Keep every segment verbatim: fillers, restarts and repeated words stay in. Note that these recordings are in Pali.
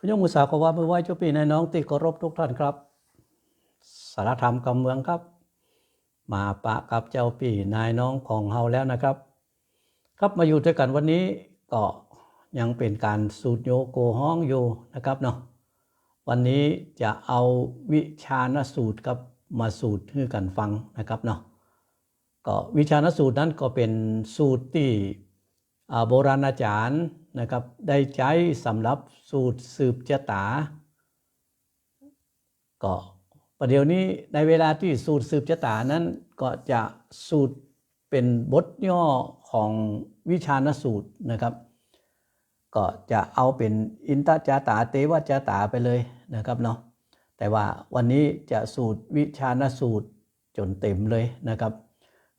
ยกมือสาขอว่ามือไหว้เจ้าพี่นายน้องที่เคารพทุกท่านครับ สารธรรมกำเมืองครับ มาปะกับเจ้าพี่นายน้องของเฮาแล้วนะครับ ครับมาอยู่ด้วยกันวันนี้ก็ยังเป็นการสูตรโยโกฮ้องอยู่นะครับเนาะ วันนี้จะเอาวิชานสูตรครับมาสูตรให้กันฟังนะครับเนาะ ก็วิชานสูตรนั้นก็เป็นสูตรที่ อ่า โบราณอาจารย์นะครับ ได้ใช้สำหรับสูตรสืบชะตา ก็ประเดี๋ยวนี้ในเวลาที่สูตรสืบชะตานั้นก็จะสูตรเป็นบทย่อของวิชานสูตรนะครับ ก็จะเอาเป็นอินทชะตาเตวชะตาไปเลยนะครับเนาะ แต่ว่าวันนี้จะสูตรวิชานสูตรจนเต็มเลยนะครับ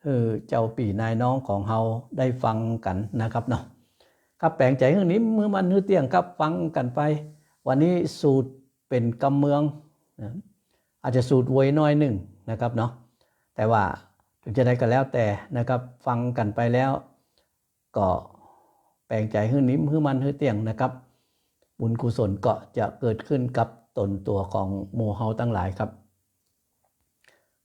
คือเจ้าพี่นายน้องของเฮาได้ฟังกันนะครับเนาะ ครับแปลงใจหื้อนิ่มหื้อมันหื้อเตี้ยงครับฟังกันไป วันนี้สูตรเป็นกำเมืองนะ อาจจะสูตรโวยน้อยหนึ่งนะครับเนาะ แต่ว่าถึงจะได้ก็แล้วแต่นะครับ ฟังกันไปแล้ว ก็แปลงใจหื้อนิ่มหื้อมันหื้อเตี้ยงนะครับ บุญกุศลก็จะเกิดขึ้นกับตนตัวของหมู่เฮาทั้งหลายครับ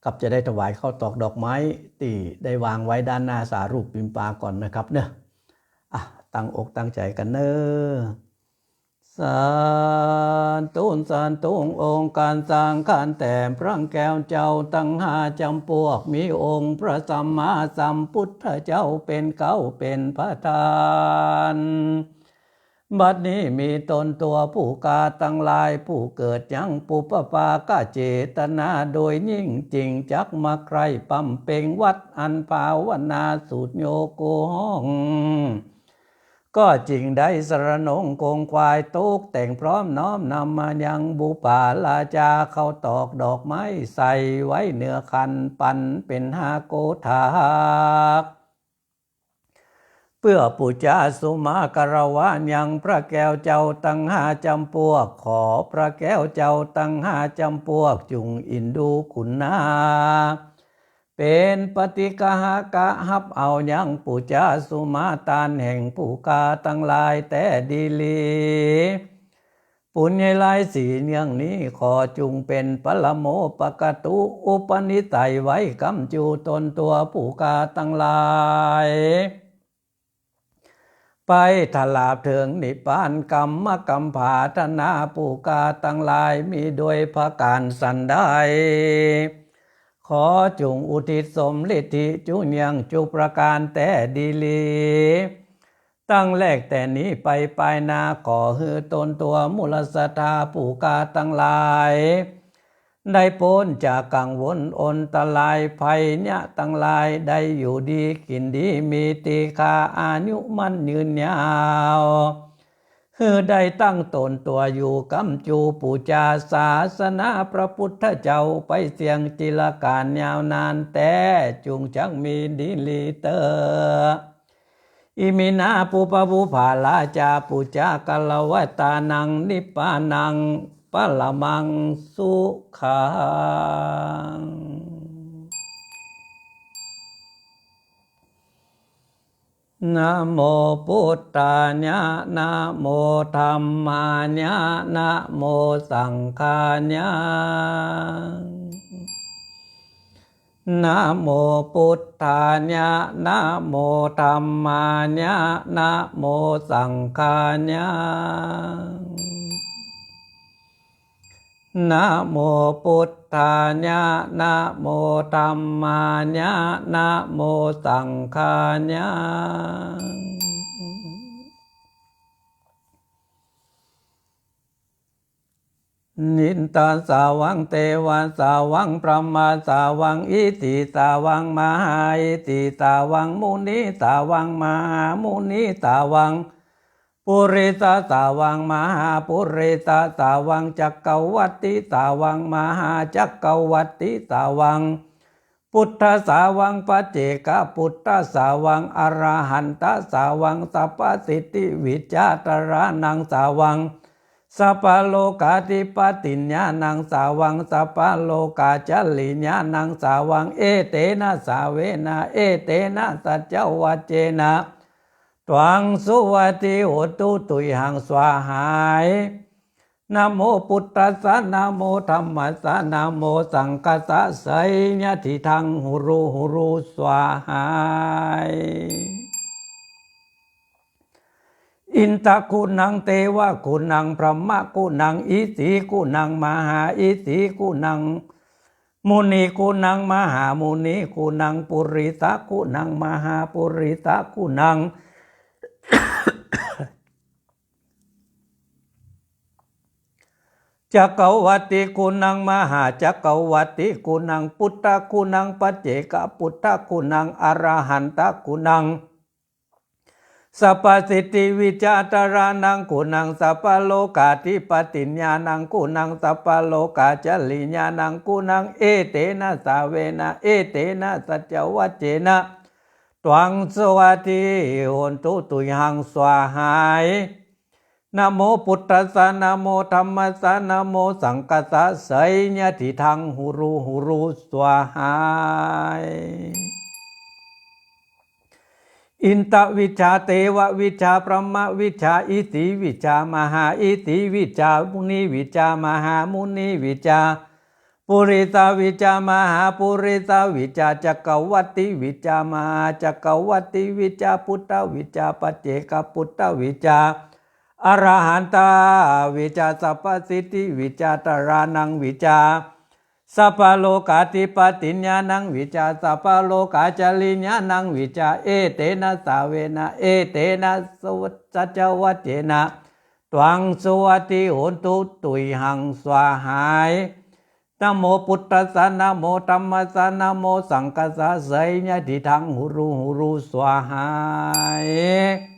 ครับจะได้ถวายข้าวตอกดอกไม้ที่ได้วางไว้ด้านหน้าสารูปปิมปาก่อนนะครับเนอะ อ่ะตั้งอกตั้งใจกันเนอะ สาธุ สาธุ องค์การสร้างขันแต้มพระแก้วเจ้าทั้งห้าจำพวก มีองค์พระสัมมาสัมพุทธเจ้าเป็นเก๊าเป็นประธาน บัดนี้มีตนตัวผู้ข้าทั้งหลาย ผู้เกิดยังปุพพากเจตนาโดยยิ่งจริง จักมาใคร่บำเพ็งวัดอันภาวนาสูตรโยโกฮ้อง ก็จึงได้สรณงคงควายตกแต่งพร้อมน้อมนำมายังบุปผาราชา ข้าวตอกดอกไม้ใส่ไว้เหนือขัน ปันเป็นห้าโกฏาก เพื่อปูชาสุมาคารวะยังพระแก้วเจ้าทั้งห้าจำพวก ขอพระแก้วเจ้าทั้งห้าจำพวกจุ่งอินดูคุณนา เป็นปฏิกหากะฮับเอายังปูชาสุมาตานแห่งผู้ข้าทั้งหลายแต่ดีหลี ปุญญาลายสีเนื่องนี้ขอจุ่งเป็นปรโมปกตุอุปนิสัยไว้กำจูตนตัวผู้ข้าทั้งหลาย ไปถลาบเถิงนิพพานกรรมกำผาธนาผู้ข้าทั้งหลายมีโดยประการสันใด ขอจุ่งอุทิศสมฤทธิจุเนียงจุประการแต่ดีหลี ตั้งแรกแต่นี้ไปปลายนาขอหื้อตนตัวมูลศรัทธาผู้ข้าทั้งหลาย ได้พ้นจากกังวลอันตรายภัยเนี้ยทั้งหลายได้อยู่ดีกินดีมีตีคาอายุมั่นยืนยาว หื้อได้ตั้งตนตัวอยู่กำจูปูชาศาสนาพระพุทธเจ้าไปเสียงจิรกาลยาวนานแต่จุ่งจักมีดีหลีเตอ อิมินาปุปปาปุพพาราชาปูชากัลวัตตานังนิพพานังปรมังสุขัง นะโมพุทธายะ นะโมธัมมายะ นะโมสังฆายะ นะโมพุทธายะ นะโมธัมมายะ นะโมสังฆายะ นะโมพุทธายะ นะโมธัมมายะ นะโมสังฆายะ อินทสาวัง เทวสาวัง พรหมสาวัง อิทธิสาวัง มหาอิทธิสาวัง มุนีสาวัง มหามุนีสาวัง ปุริสสาวัง มหาปุริสสาวัง จักรวัตติสาวัง มหาจักรวัตติสาวัง พุทธสาวัง ปัจเจกพุทธสาวัง อรหันตสาวัง สัพพสิทธิวิชาจารานังสาวัง สัพพโลกาธิปติญาณังสาวัง สัพพโลกาจริญาณังสาวัง เอเตนะสาเวนะ เอเตนะสัจจวัจเจนะ ตวังสุวัตติโหตุ ตุยหังสวาหาย Namo buddhassa, namo dhammassa, namo saṅghassa, seyyathīdaṃ huru huru svāhāya. Indaguṇaṃ devaguṇaṃ brahmaguṇaṃ isiguṇaṃ mahāisiguṇaṃ muniguṇaṃ mahāmuniguṇaṃ purisaguṇaṃ mahāpurisaguṇaṃ cakkavatiguṇaṃ mahācakkavatiguṇaṃ buddhaguṇaṃ paccekabuddhaguṇaṃ arahantaguṇaṃ sabbasiddhivijjādharānaṃ guṇaṃ sabbalokādhipatiñāṇaṃ guṇaṃ sabbalokācariñāṇaṃ guṇaṃ etena sāvena etena saccavajjena tvaṃ suvatthi hotu tuyhaṃ svāhāya. Namo buddhassa, namo dhammassa, namo saṅghassa, seyyathīdaṃ huru huru svāhāya. Indavijjā devavijjā brahmavijjā isivijjā mahāisivijjā munivijjā mahāmunivijjā purisavijjā mahāpurisavijjā cakkavattivijjā mahācakkavattivijjā buddhavijjā paccekabuddhavijjā arahantavijjā sabbasiddhivijjādharānaṃ vijjā sabbalokādhipatiñāṇaṃ vijjā sabbalokācariñāṇaṃ vijjā etena sāvena etena saccavajjena tvaṃ suvatthi hotu tuyhaṃ svāhāya. Namo buddhassa, namo dhammassa, namo saṅghassa, seyyathīdaṃ huru huru svāhāya.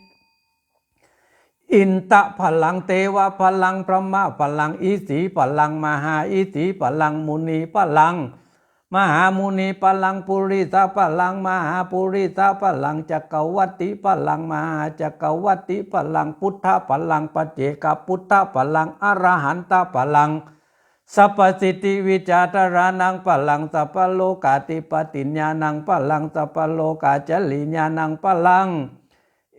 Indabalaṃ devabalaṃ brahmabalaṃ isibalaṃ mahāisibalaṃ munibalaṃ mahāmunibalaṃ purisabalaṃ mahāpurisabalaṃ cakkavattivalaṃ mahācakkavattivalaṃ buddhabalaṃ paccekabuddhabalaṃ arahantabalaṃ sabbasiddhivijjādharānaṃ balaṃ sabbalokādhipatiñāṇaṃ balaṃ sabbalokācariñāṇaṃ balaṃ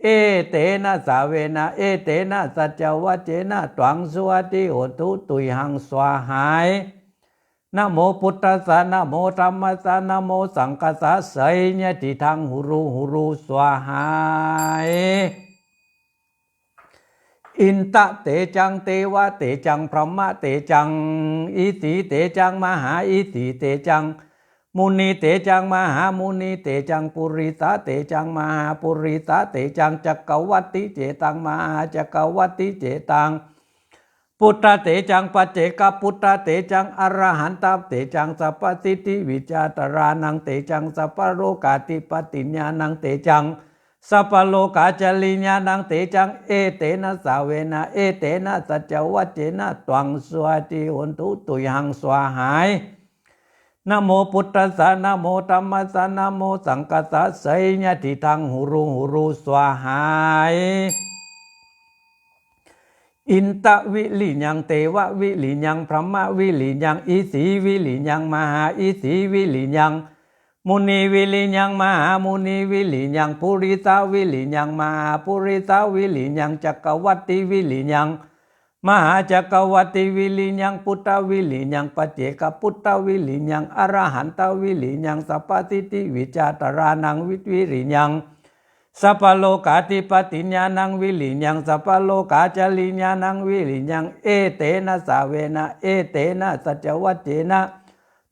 etena sāvena etena saccavajjena tvaṃ suvatthi hotu tuyhaṃ svāhāya. Namo buddhassa, namo dhammassa, namo saṅghassa, seyyathīdaṃ huru huru svāhāya. Indatejaṃ devatejaṃ brahmatejaṃ isitejaṃ mahāisitejaṃ munitejaṃ mahāmunitejaṃ purisatejaṃ mahāpurisatejaṃ cakkavatticetāṃ mahācakkavatticetāṃ buddhatejaṃ paccekabuddhatejaṃ arahantatejaṃ sabbasiddhivijjādharānaṃ tejaṃ sabbalokādhipatiñāṇaṃ tejaṃ sabbalokācariñāṇaṃ tejaṃ etena sāvena etena saccavajjena tvaṃ suvatthi hotu tuyhaṃ svāhāya. Namo buddhassa, namo dhammassa, namo saṅghassa, seyyathīdaṃ huru huru svāhāya. Indaviriyaṃ devaviriyaṃ brahmaviriyaṃ isiviriyaṃ mahāisiviriyaṃ muniviriyaṃ mahāmuniviriyaṃ purisaviriyaṃ mahāpurisaviriyaṃ cakkavattiviriyaṃ mahācakkavattiviriyaṃ buddhaviriyaṃ paccekabuddhaviriyaṃ arahantaviriyaṃ sabbasiddhivijjādharānaṃ viriyaṃ sabbalokādhipatiñāṇaṃ viriyaṃ sabbalokācariñāṇaṃ viriyaṃ etena sāvena etena saccavajjena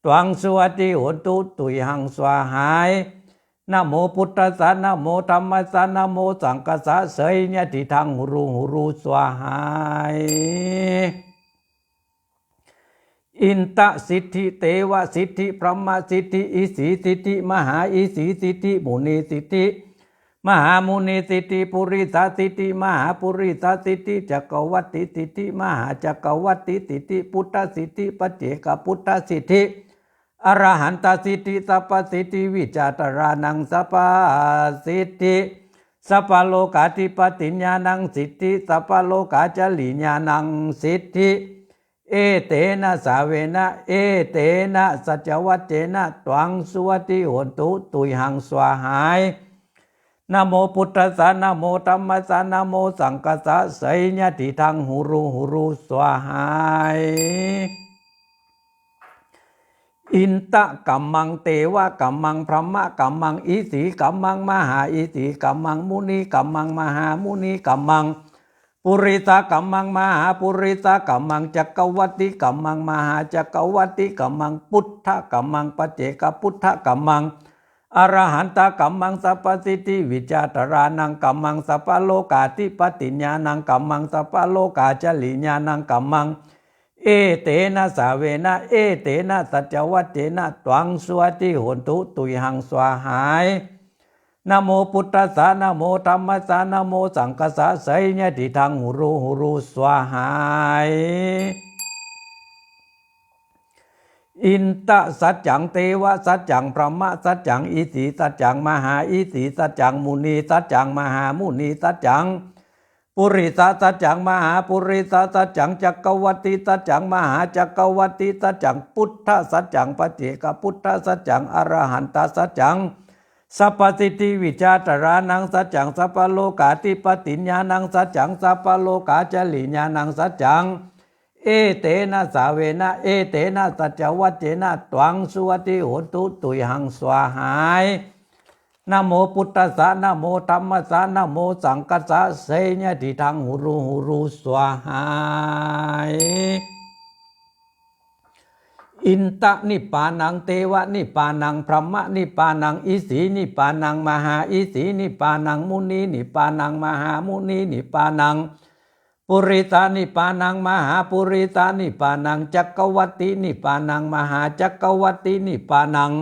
tvaṃ suvatthi hotu tuyhaṃ svāhāya. Namo buddhassa, namo dhammassa, namo saṅghassa, seyyathīdaṃ huru huru svāhāya. Indasiddhi devasiddhi brahmasiddhi isisiddhi mahāisisiddhi munisiddhi mahāmunisiddhi purisasiddhi mahāpurisasiddhi cakkavattissiddhi mahācakkavattissiddhi buddhasiddhi paccekabuddhasiddhi arahantasiddhi sabbasiddhivijjādharānaṃ sabbasiddhi sabbalokādhipatiñāṇaṃ siddhi sabbalokācariñāṇaṃ siddhi etena sāvena etena saccavajjena tvaṃ suvatthi hotu tuyhaṃ svāhāya. Namo buddhassa, namo dhammassa, namo saṅghassa, ไสยยะติทัง huru huru สวาหาย Indakammaṃ devakammaṃ brahmakammaṃ isīkammaṃ mahāisīkammaṃ munīkammaṃ mahāmunīkammaṃ purisakammaṃ mahāpurisakammaṃ cakkavattikammaṃ mahācakkavattikammaṃ buddhakammaṃ paccekabuddhakammaṃ arahantakammaṃ sabbasiddhivijjādharānaṃ kammaṃ sabbalokādhipatiñāṇaṃ kammaṃ sabbalokācariñāṇaṃ kammaṃ etena sāvena etena saccavajjena tvaṃ suvatthi hotu tuyhaṃ สวาหาย Namo buddhassa, namo dhammassa, namo saṅghassa, ไสยยะติทัง huru huru สวาหาย Indasaccaṃ devasaccaṃ brahmasaccaṃ isīsaccaṃ mahāisīsaccaṃ munīsaccaṃ mahāmunīsaccaṃ purisasaccaṃ mahāpurisasaccaṃ cakkavattisaccaṃ mahācakkavattisaccaṃ buddhasaccaṃ paccekabuddhasaccaṃ arahantasaccaṃ sabbasiddhivijjādharānaṃ saccaṃ sabbalokādhipatiñāṇaṃ saccaṃ sabbalokācariñāṇaṃ saccaṃ etena sāvena etena saccavajjena tvaṃ suvatthi hotu tuyhaṃ สวาหาย Namo buddhassa, namo dhammassa, namo saṅghassa, ไสยยะติทัง huru huru สวาหาย Indanibbānaṃ devanibbānaṃ brahmanibbānaṃ isīnibbānaṃ mahāisīnibbānaṃ munīnibbānaṃ mahāmunīnibbānaṃ purisanibbānaṃ mahāpurisanibbānaṃ cakkavattinibānaṃ mahācakkavattinibānaṃ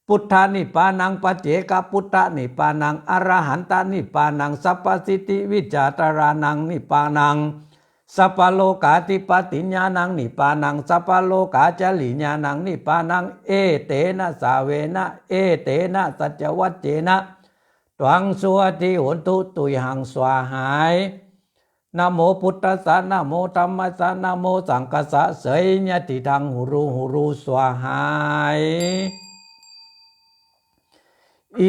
buddhanibbānaṃ paccekabuddhanibbānaṃ arahantanibbānaṃ sabbasiddhivijjādharānaṃ nibbānaṃ sabbalokādhipatiñāṇaṃ nibbānaṃ sabbalokācariñāṇaṃ nibbānaṃ etena sāvena etena saccavajjena tvaṃ suvatthi hotu tuyhaṃ สวาหาย Namo buddhassa, namo dhammassa, namo saṅghassa, ไสยยะติทัง huru huru สวาหาย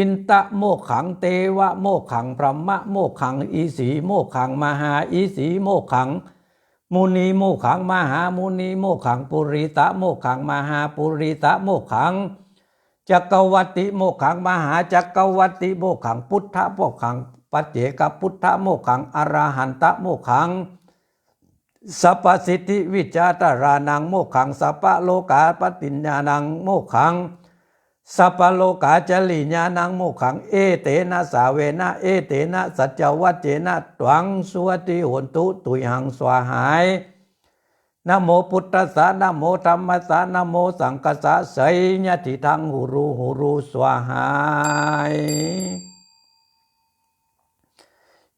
Indamokkhaṃ devamokkhaṃ brahmamokkhaṃ isīmokkhaṃ mahāisīmokkhaṃ munimokkhaṃ mahāmunimokkhaṃ purisamokkhaṃ mahāpurisamokkhaṃ cakkavattimokkhang mahācakkavattimokkhang buddhamokkhaṃ paccekabuddhamokkhaṃ arahantamokkhaṃ sabbasiddhivijjādharānaṃ mokkhaṃ sabbalokāpatiñāṇaṃ mokkhaṃ sabbalokācariñāṇaṃ mokkhaṃ etena sāvena etena saccavajjena tvaṃ suvatthi hotu tuyhaṃ สวาหาย Namo buddhassa, namo dhammassa, namo saṅghassa, ไสยยะติทัง huru huru สวาหาย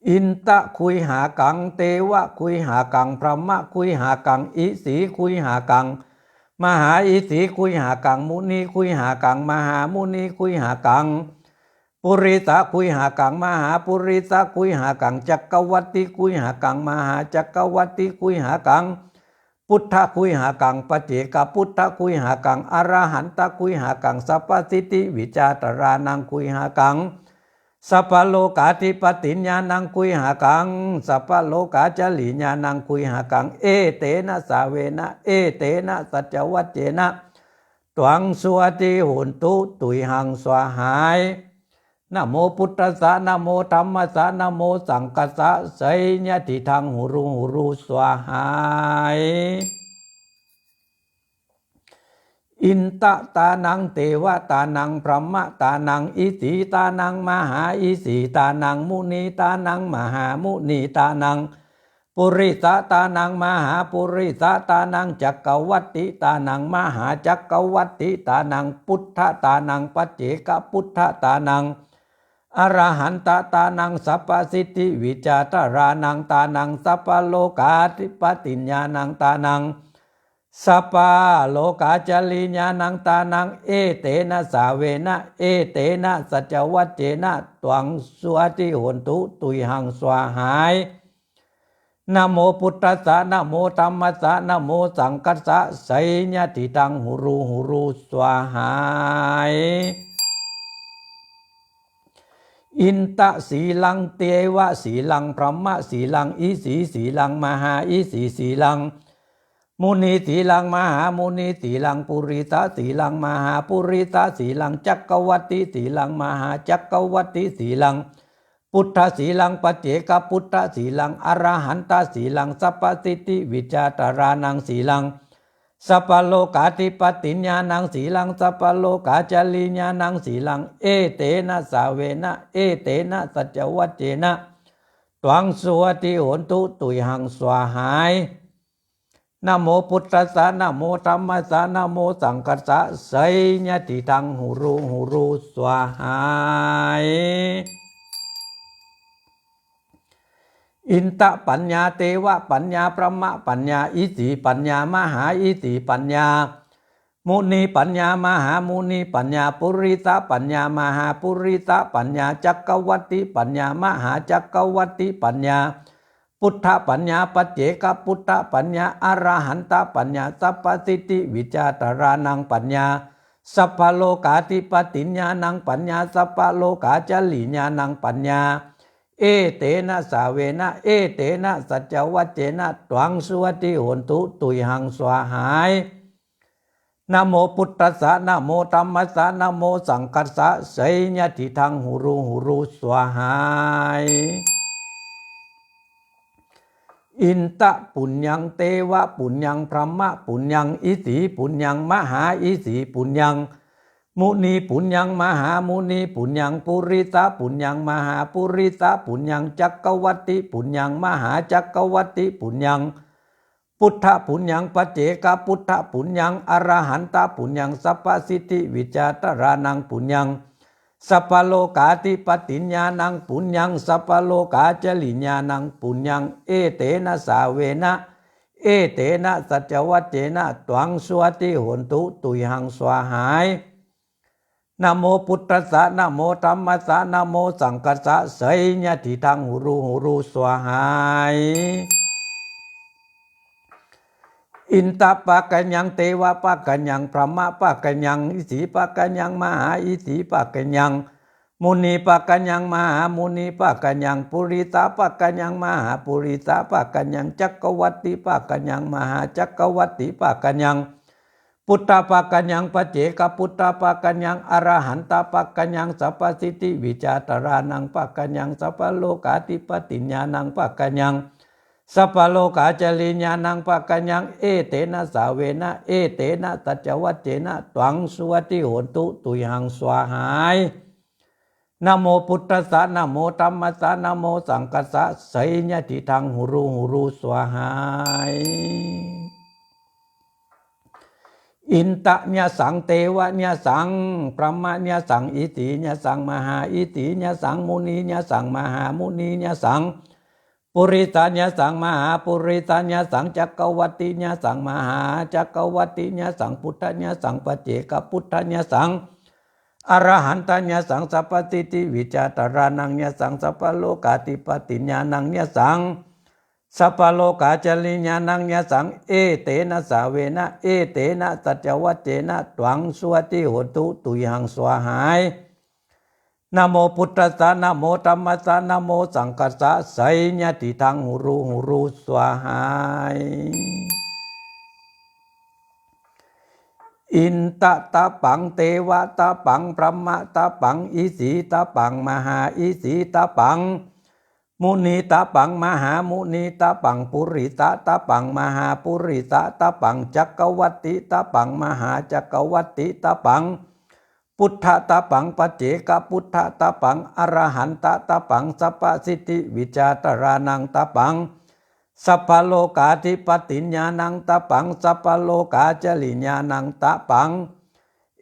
Indaguhākaṃ devaguhākaṃ brahmaguhākaṃ isīguhākaṃ mahāisīguhākaṃ muniguhākaṃ mahāmuniguhākaṃ purisaguhākaṃ mahāpurisaguhākaṃ cakkavattigu hākaṃ mahācakkavattigu hākaṃ buddhaguhākaṃ paccekabuddhaguhākaṃ arahantaguhākaṃ sabbasiddhivijjādharānaṃ guhākaṃ sabbalokādhipatiñāṇaṃ guhākaṃ sabbalokācariñāṇaṃ guhākaṃ etena sāvena etena saccavajjena tvaṃ suvatthi hotu tuyhaṃ สวาหาย Namo buddhassa, namo dhammassa, namo saṅghassa, ไสยยะติทัง huru huru สวาหาย Indatānaṃ devatānaṃ brahmatānaṃ isītānaṃ mahāisītānaṃ munītānaṃ mahāmunītānaṃ purisatānaṃ mahāpurisatānaṃ cakkavattitānaṃ mahācakkavattitānaṃ buddhatānaṃ paccekabuddhatānaṃ arahantatānaṃ sabbasiddhivijjādharānaṃ tānaṃ sabbalokādhipatiñāṇaṃ tānaṃ sabbalokācariñāṇaṃ tānaṃ etena sāvena etena saccavajjena tvaṃ suvatthi hotu tuyhaṃ สวาหาย Namo buddhassa, namo dhammassa, namo saṅghassa, ไสยยะติทัง huru huru สวาหาย Intasīlaṃ devasīlaṃ brahmasīlaṃ isīsīlaṃ mahāisīsīlaṃ munisīlaṃ mahāmunisīlaṃ purisasīlaṃ mahāpurisasīlaṃ cakkavattisīlaṃ mahācakkavattisīlaṃ buddhasīlaṃ paccekabuddhasīlaṃ arahantasīlaṃ sabbasiddhivijjādharānaṃ sīlaṃ sabbalokādhipatiñāṇaṃ sīlaṃ sabbalokācariñāṇaṃ sīlaṃ etena sāvena etena saccavajjena tvaṃ sotthi hontu tuyhaṃ svāhāya. Namo buddhassa, namo dhammassa, namo saṅghassa, seyyathidaṃ huru huru svāhāya. Indapaññā devapaññā brahmapaññā isīpaññā mahāisīpaññā munipaññā mahāmunipaññā purisapaññā mahāpurisapaññā cakkavattipaññā mahācakkavattipaññā buddhapaññā paccekabuddhapaññā arahantapaññā sabbasiddhivijjādharānaṃ paññā sabbalokādhipatiñāṇaṃ paññā sabbalokācariñāṇaṃ paññā etena sāvena etena saccavajjena tvaṃ sotthi hontu tuyhaṃ svāhāya. Namo buddhassa, namo dhammassa, namo saṅghassa, seyyathidaṃ huru huru svāhāya. Indapuññaṃ devapuññaṃ brahmapuññaṃ isīpuññaṃ mahāisīpuññaṃ munipuññaṃ mahāmunipuññaṃ purisapuññaṃ mahāpurisapuññaṃ cakkavattipuññaṃ mahācakkavattipuññaṃ buddhapuññaṃ paccekabuddhapuññaṃ arahantapuññaṃ sabbasiddhivijjādharānaṃ puññaṃ sabbalokādhipatiñāṇaṃ puññaṃ sabbalokācariñāṇaṃ puññaṃ etena sāvena etena saccavajjena tvaṃ sotthi hontu tuyhaṃ svāhāya. Namo buddhassa, namo dhammassa, namo saṅghassa, seyyathidaṃ huru huru svāhāya. Indapakkaññaṃ devapakkhaññaṃ brahmapakkhaññaṃ isīpakkhaññaṃ mahāisīpakkhaññaṃ munipakkhaññaṃ mahāmunipakkhaññaṃ purisapakkhaññaṃ mahāpurisapakkhaññaṃ cakkavattipakkhaññaṃ mahācakkavattipakkhaññaṃ buddhapakkhaññaṃ paccekabuddhapakkhaññaṃ arahantapakkhaññaṃ sabbasiddhivijjādharānaṃ pakkhaññaṃ sabbalokādhipatiñāṇaṃ pakkhaññaṃ sabbalokācariñāṇaṃ pakkhaññaṃ etena sāvena etena saccavajjena tvaṃ sotthi hontu tuyhaṃ svāhāya. Namo buddhassa, namo dhammassa, namo saṅghassa, seyyathidaṃ huru huru svāhāya. Indaññasaṃ devaññasaṃ brahmaññasaṃ isīññasaṃ mahāisīññasaṃ muniññasaṃ mahāmuniññasaṃ purisaññasaṃ mahāpurisaññasaṃ cakkavattiññasaṃ mahācakkavattiññasaṃ buddhaññasaṃ paccekabuddhaññasaṃ arahantaññasaṃ sabbasiddhivijjādharānaññasaṃ sabbalokādhipatiñāṇaññasaṃ sabbalokācariñāṇaññasaṃ etena sāvena etena saccavajjena tvaṃ sotthi hontu tuyhaṃ svāhāya. Namo buddhassa, namo dhammassa, namo saṅghassa, seyyathidaṃ huru huru svāhāya. Indatapaṃ devatapaṃ brahmatapaṃ isītapaṃ mahāisītapaṃ munitapaṃ mahāmunitapaṃ purisatapaṃ mahāpurisatapaṃ cakkavattipaṃ mahācakkavattitapaṃ buddhatapaṃ paccekabuddhatapaṃ arahantatapaṃ sabbasiddhivijjādharānaṃ tapaṃ sabbalokādhipatiñāṇaṃ tapaṃ sabbalokācariñāṇaṃ tapaṃ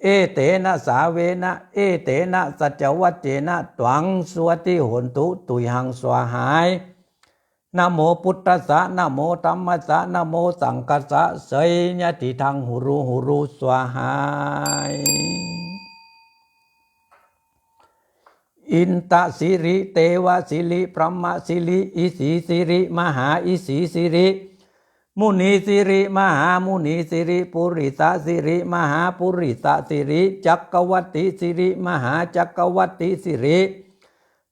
etena sāvena etena saccavajjena tvaṃ sotthi hontu tuyhaṃ svāhāya. Namo buddhassa, namo dhammassa, namo saṅghassa, seyyathidaṃ huru huru svāhāya. Indasiri devasiri brahmasiri isīsiri mahāisīsiri munisiri mahāmunisiri purisasiri mahāpurisasiri cakkavattisiri mahācakkavattisiri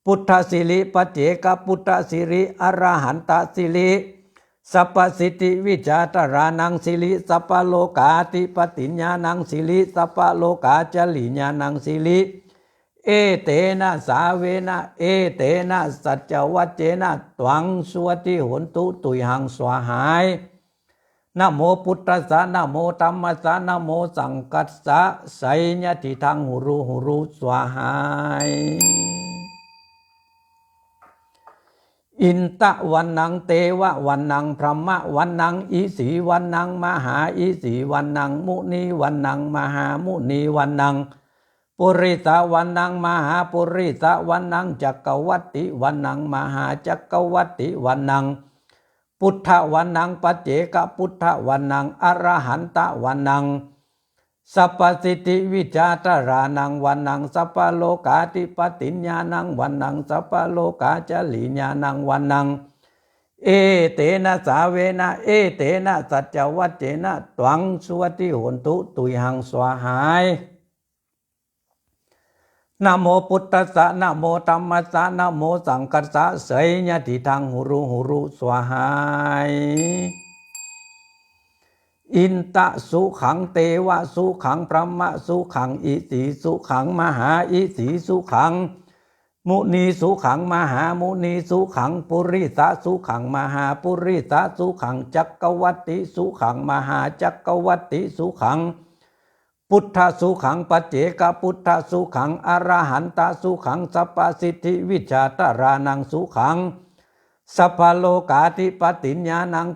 Buddhasiri paccekabuddhasiri arahantasiri sabbasiddhivijjādharānaṃ siri sabbalokādhipatiñāṇaṃ siri sabbalokācariñāṇaṃ siri. Etena sāvena etena saccavajjena tvaṃ sotthi hontu tuyhaṃ svāhāya. Namo buddhassa, namo dhammassa, namo saṅghassa, seyyathīdaṃ huru huru svāhāya. Indavanaṃ devavanaṃ brahmavanaṃ isivanaṃ mahāisivanaṃ munivanaṃ mahāmunivanaṃ purisavanaṃ mahāpurisavanaṃ cakkavattivanaṃ mahācakkavattivanaṃ buddhavanaṃ paccekabuddhavanaṃ arahantavanaṃ sabbasiddhivijjādharānaṃ vanaṃ sabbalokādhipatiñāṇaṃ vanaṃ sabbalokācariñāṇaṃ vanaṃ. Etena sāvena etena saccavajjena tvaṃ sotthi hontu tuyhaṃ svāhāya. Namo buddhassa, namo dhammassa, namo saṅghassa, seyyathīdaṃ huru huru svāhāya. Indasukhaṃ devasukhaṃ brahmasukhaṃ isisukhaṃ mahāisisukhaṃ munisukhaṃ mahāmunisukhaṃ purisasukhaṃ mahāpurisasukhaṃ cakkavattisukhaṃ mahācakkavattisukhaṃ buddhasukhaṃ paccekabuddhasukhaṃ arahantasukhaṃ sabbasiddhivijjādharānaṃ sukhaṃ sabbalokādhipatiñāṇaṃ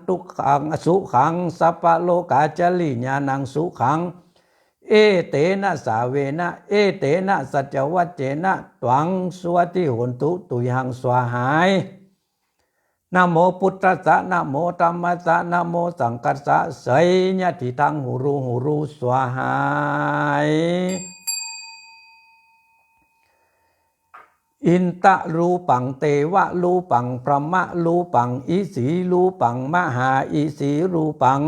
sukhaṃ sabbalokācariñāṇaṃ sukhaṃ. Etena sāvena etena saccavajjena tvaṃ sotthi hontu tuyhaṃ svāhāya. Namo buddhassa, namo dhammassa, namo saṅghassa, seyyathīdaṃ huru huru svāhāya. Indarūpaṃ devarūpaṃ brahmarūpaṃ isirūpaṃ mahāisirūpaṃ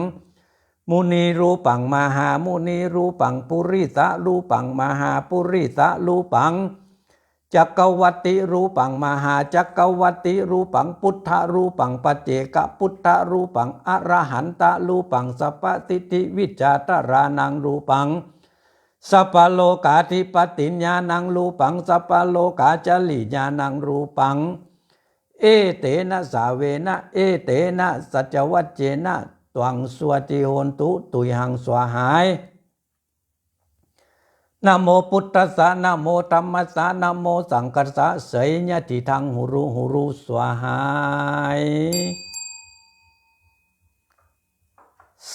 munirūpaṃ mahāmunirūpaṃ purisarūpaṃ mahāpurisarūpaṃ cakkavattirūpaṃ mahācakkavattirūpaṃ buddharūpaṃ paccekabuddharūpaṃ arahantarūpaṃ sabbasiddhivijjādharānaṃ rūpaṃ sabbalokādhipatiñāṇaṃ rūpaṃ sabbalokācariñāṇaṃ rūpaṃ. Etena sāvena etena saccavajjena tvaṃ sotthi hontu tuyhaṃ svāhāya. Namo buddhassa, namo dhammassa, namo saṅghassa, seyyathīdaṃ huru huru svāhāya.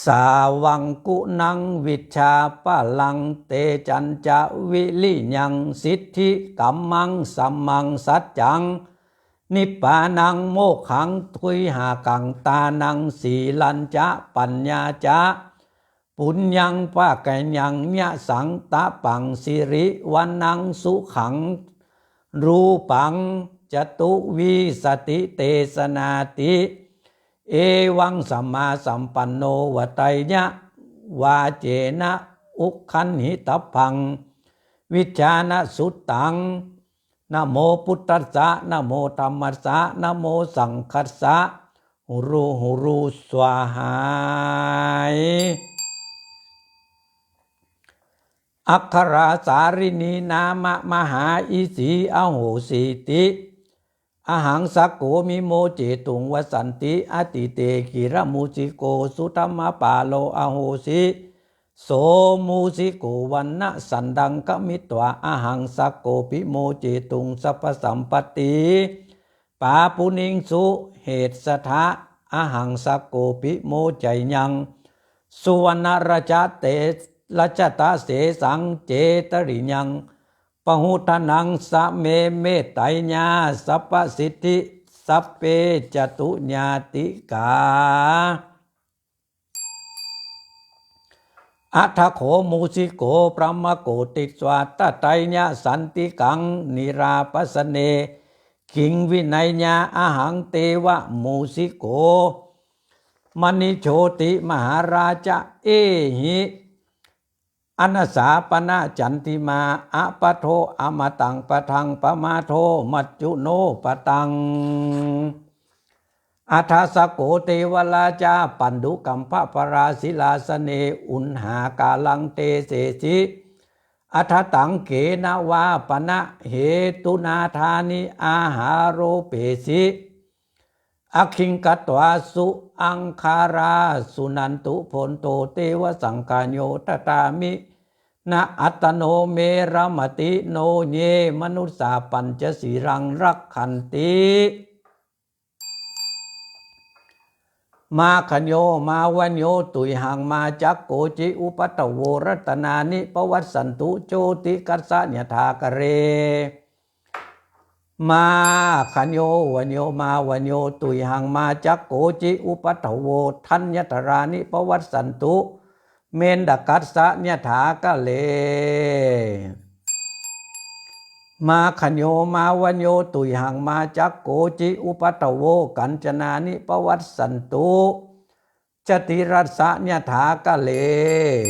Sāvaṃ guṇaṃ vijjābalaṃ tejañca viriyaṃ siddhikammaṃ samaṃ saccaṃ nibbānaṃ mokkhaṃ guyhakaṃ dānaṃ sīlañca paññā ca puññaṃ pakaññaṃ yasaṃ tapaṃ siri vaṇṇaṃ sukhaṃ rūpaṃ catuvīsatidesanāti. Evaṃ sammāsampanno vaḍḍheyya vācena uggaṇhitabbaṃ vijjānasuttaṃ. Namo buddhassa, namo dhammassa, namo saṅghassa, huru huru svāhāya. Aggarāsārinī nāma mahāisī ahosīti. Ahaṃ sakko vimocetuṃ vasanti atīte girimusiko sudhammapālo ahosi. So mūsiko vanasantaṃ gamitvā ahaṃ sakko vimocetuṃ sabbasampatti pāpūniṃ suhessatha. Ahaṃ sakko vimoceyyaṃ suvaṇṇarajate rajatasesaṃ cetarīyaṃ bahuddhanaṃ same metteyya sabbasiddhi sabbe cātuñātikā. Atha kho mūsiko brahmako disvā daḍḍheyya santikaṃ nirāpasaṃ. Kiṃ vineyya ahaṃ deva mūsiko manijjoti mahārāja ehi anasā pana candimā, apatho amataṃ padaṃ, pamādo majjhu no padaṃ. Atha sa kho devarājā, paṇḍukambhapalasirasane, uṇhākāraṃ desesi, atha taṃ kena vā pana hetunā, thāni āhārūpesi, aggiṃ katvā suaṅgārā, suṇantu bhonto devasaṅghāyo, dadāmi na attano me ramati no, ye manussā pañca sīlaṃ rakkhanti. Mākkhāyo māvañño tuyhaṃ, mā ca koci upaddavo, ratanāni pavassantu, jotikassā yathākale. Mākkhāyo vañño māvañño tuyhaṃ, mā ca koci upaddavo, dhaññadharāni pavassantu, mentakassā yathākale. Mākkhāyo māvañño tuyhaṃ, mā ca koci upaddavo, kañcanāni pavassantu, jotirassā yathākale.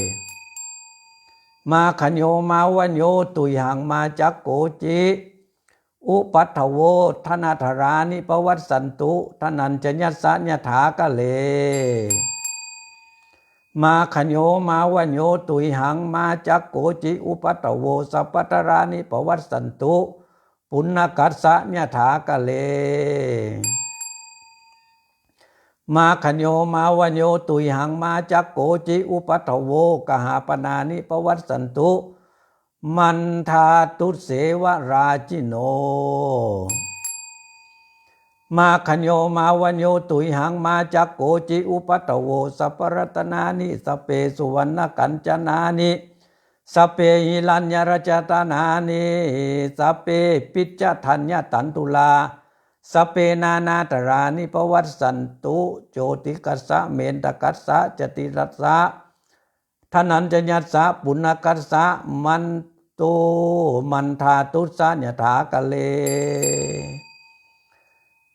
Mākkhāyo māvañño tuyhaṃ, mā ca koci upaddavo, dhaṇhadharāni pavassantu, dhanañjayassa yathākale. Mākkhāyo māvañño tuyhaṃ, mā ca koci upaddavo, sabbadharāni pavassantu, puṇṇakassa yathākale. Mākkhāyo māvañño tuyhaṃ, mā ca koci upaddavo, gahappaṇṇāni pavassantu, manthā tusseva rājino. Mākkhāyo māvañño tuyhaṃ, mā ca koci upaddavo, sabbaratanāni sabbe, suvaṇṇakañcanāni sabbe, hiraññarajatanāni sabbe, picchadhaññatandulā sabbe, nānādharāni pavassantu, jotikassā mentakassā, jotirassā dhanañjayassa, puṇṇakassa mantu, manthā tussa yathākale.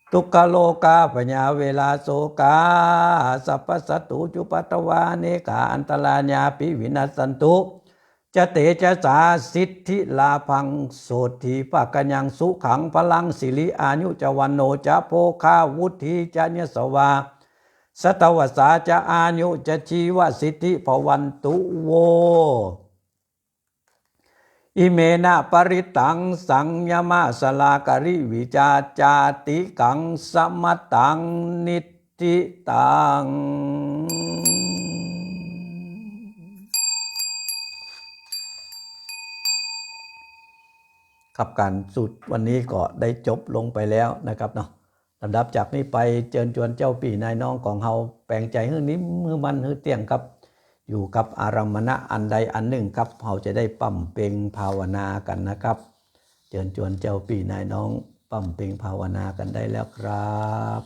Dukkharogabhayā verā sokā sabbasatthu cupaddavā, anekā antarāyāpi vinassantu ca tejasā. Siddhilābhaṃ sotthi bhāgyaṃ sukhaṃ balaṃ, siri āyu ca vaṇṇo ca bhogaṃ vuḍḍhī ca yasavā, satavassā ca āyū ca jīvasiddhī bhavantu vo. Iminā parittaṃ saññamā sallākārī vicchā, cātikaṃ samattaṃ niṭṭhitaṃ. ครับ การสูตรวันนี้ก็ได้จบลงไปแล้วนะครับเนาะ ลำดับจากนี้ไปเจิญจวนเจ้าปี้นายน้องของเฮา แป๋งใจ๋หื้อนิ่มหื้อมั่นหื้อเตี้ยงครับ อยู่กับอารมมณะอันใดอันหนึ่งครับ เฮาจะได้บำเพ็งภาวนากันนะครับ เจิญจวนเจ้าปี้นายน้องบำเพ็งภาวนากันได้แล้วครับ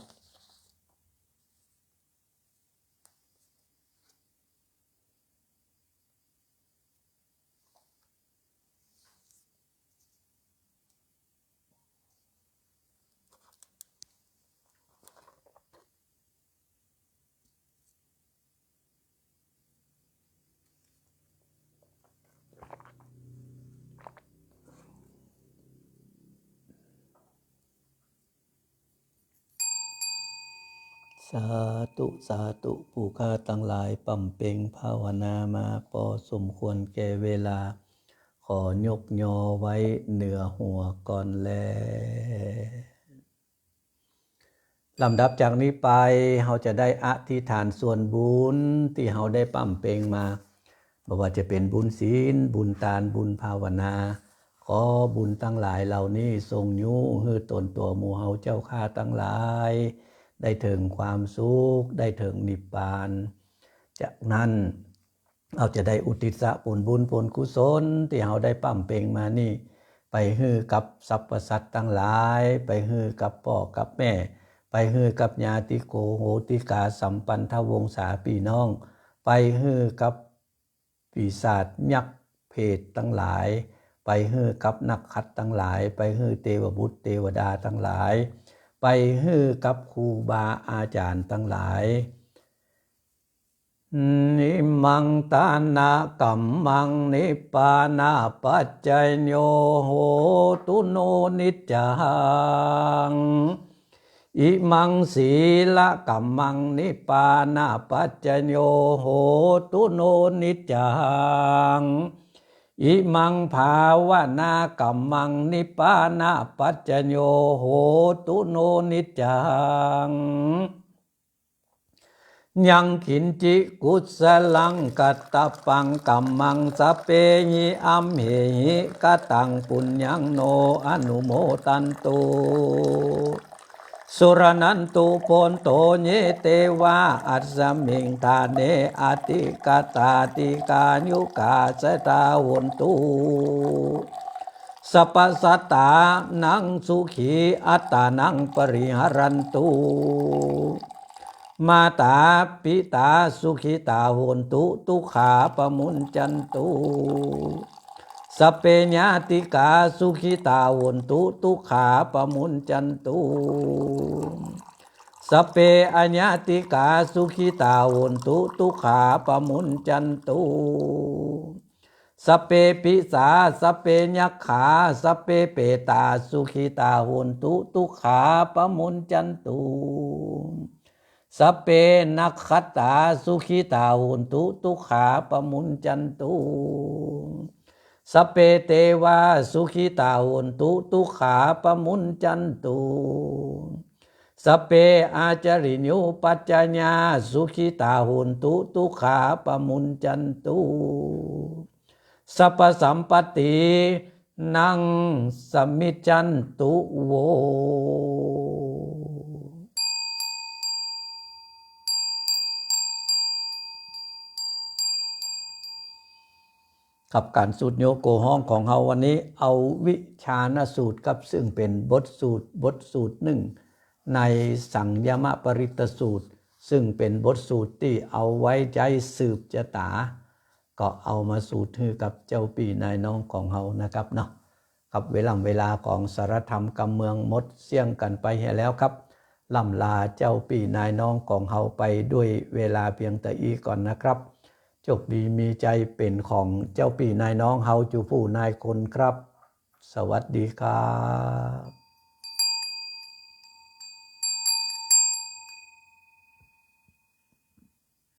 สาธุ สาธุ ผู้ข้าทั้งหลายบำเพ็งภาวนามาพอสมควรแก่เวลา ขอยกยอไว้เหนือหัวก่อนแล ลำดับจากนี้ไป เฮาจะได้อธิษฐานส่วนบุญที่เฮาได้บำเพ็งมา บ่ว่าจะเป็นบุญศีล บุญตาน บุญภาวนา ขอบุญทั้งหลายเหล่านี้ส่งยู้หื้อตนตั๋วหมู่เฮาเจ้าข้าทั้งหลาย ได้เถิงความสุข ได้เถิงนิพพาน จากนั้น เฮาจะได้อุทิศผลบุญผลกุศลที่เฮาได้บำเพ็งมานี้ ไปหื้อกับสรรพสัตว์ทั้งหลาย ไปหื้อกับป้อกับแม่ ไปหื้อกับญาติโกโหติกาสัมพันธวงศาพี่น้อง ไปหื้อกับปีศาจยักษ์เปรตทั้งหลาย ไปหื้อกับนักขัตทั้งหลาย ไปหื้อเตวบุตรเตวดาทั้งหลาย ไปหื้อกับครูบาอาจารย์ทั้งหลาย Imaṃ dānakammaṃ nibbānapaccayo hotu no niccaṃ. Imaṃ sīlakammaṃ nibbānapaccayo hotu no niccaṃ. Imaṃ bhāvanākammaṃ nibbānapaccayo hotu no niccaṃ. Yaṃ kiñci kusalaṃ katabbaṃ kammaṃ sabbehi amhehi kataṃ puññaṃ no anumodantu. Suṇantu bhonto ye devā asmiṃ ṭhāne adhigatā dīghāyukā sadā hontu. Sabbasattānaṃ sukhī attānaṃ pariharantu. Mātā pitā sukhitā hontu dukkhā pamuñcantu. Sabbe ñātikā sukhitā hontu dukkhā pamuñcantu. Sabbe añātikā sukhitā hontu dukkhā pamuñcantu. Sabbe pisā sabbe yakkhā sabbe petā sukhitā hontu dukkhā pamuñcantu. Sabbe nakkhattā sukhitā hontu dukkhā pamuñcantu. Sabbe devā sukhitā hontu dukkhā pamuñcantu. Sabbe ācariyūpajjhāyā sukhitā hontu dukkhā pamuñcantu. Sabbasampattī naṃ samijjhantu vo. ครับ การสูตรโยโกฮ้องของเฮาวันนี้เอาวิชานสูตรครับ ซึ่งเป็นบทสูตร บทสูตรหนึ่งในสังยมปริตตสูตร ซึ่งเป็นบทสูตรที่เอาไว้ใช้สืบชะตา ก็เอามาสูตรหื้อกับเจ้าปี้นายน้องของเฮานะครับเนาะ ครับ เวล่ำเวลาของสารธรรมกำเมืองหมดเสี้ยงกันไปเหียแล้วครับ ล่ำลาเจ้าปี้นายน้องของเฮาไปด้วยเวลาเพียงเต้าอี้ก่อนนะครับ โชคดีมีชัยเป๋นของเจ้าปี้นายน้องเฮาจูผู้นายคนครับ สวัสดีครับ